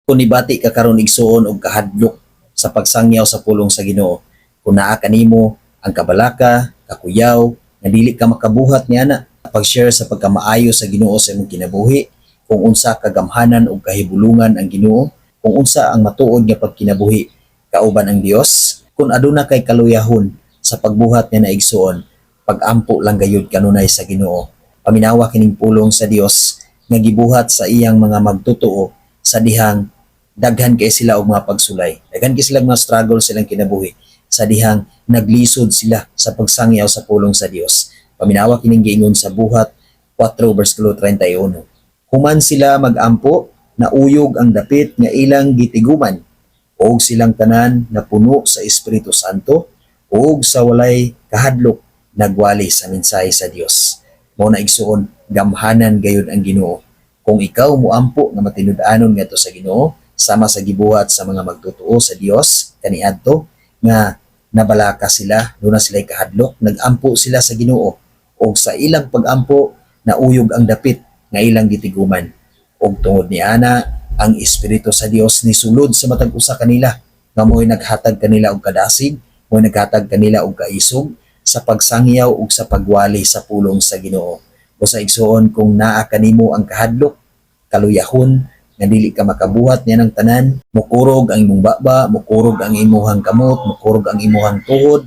Kung nibati ka karon, igsuon, og kahadlok sa pagsangyaw sa pulong sa Ginoo, kung naa kanimo ang kabalaka, kakuyaw, nga dili ka makabuhat niana, pag-share sa pagkamaayo sa Ginoo sa imong kinabuhi, kung unsa kagamhanan ug kahibulungan ang Ginoo, kung unsa ang matuod nga pagkinabuhi kauban ang Dios, kung aduna kay kaluyahon sa pagbuhat niana, igsuon, pagampo lang gayud kanunay sa Ginoo. Paminawa kining pulong sa Dios nga gibuhat sa iyang mga magtotoo sa dihang daghan kay sila og mga pagsulay. Daghan kay sila og mga struggle silang kinabuhi sa dihang naglisod sila sa pagsangyaw sa pulong sa Dios. Paminawa kining giingon sa Buhat 4 verse 31. Human sila magampo, nauyog ang dapit nga ilang gitiguman ug silang tanan napuno sa Espiritu Santo ug sa walay kahadlok nagwali sa mensahe sa Dios. Mao na, igsuon, gamhanan gayud ang Ginoo. Kung ikaw muampo nga matinud-anon ngadto sa Ginoo sama sa gibuhat sa mga magtotoo sa Dios kaniadto nga nabalaka sila, duna sila kahadlok, nagampo sila sa Ginoo ug sa ilang pagampo nauyog ang dapit nga ilang gitiguman. Ug tungod ni ana, ang Espiritu sa Dios nisulod sa matag usa kanila nga mo'y naghatag kanila og kadasig, mo'y naghatag kanila og kaisog sa pagsangyaw ug sa pagwali sa pulong sa Ginoo. Busa, igsuon, kung naa kanimo ang kahadlok, kaluyahon nga dili ka makabuhat niya ng tanan, mukurog ang imong baba, mukurog ang imuhang kamot, mukurog ang imuhang tuhod,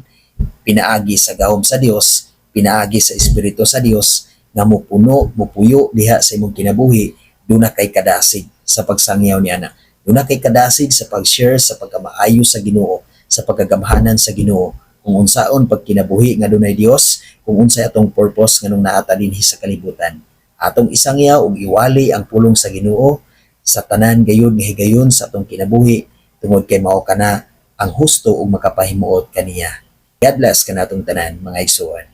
pinaagi sa gahom sa Dios, pinaagi sa Espiritu sa Dios nga mupuno, mupuyo diha sa imong kinabuhi, duna kay kadasig sa pagsangyaw ni ana. Duna kay kadasig sa pag-share sa pagkamaayo sa Ginoo, sa pagkagamhanan sa Ginoo, kung unsaon pagkinabuhi nga dunay Dios, kung unsay atong purpose nganong naa ta dinhi sa kalibutan. Atong isangyaw ug iwali ang pulong sa Ginoo sa tanan gayud nga higayon sa atong kinabuhi tungod kay mao kana ang husto ug makapahimuot kaniya. God bless kanatong tanan, mga igsuon.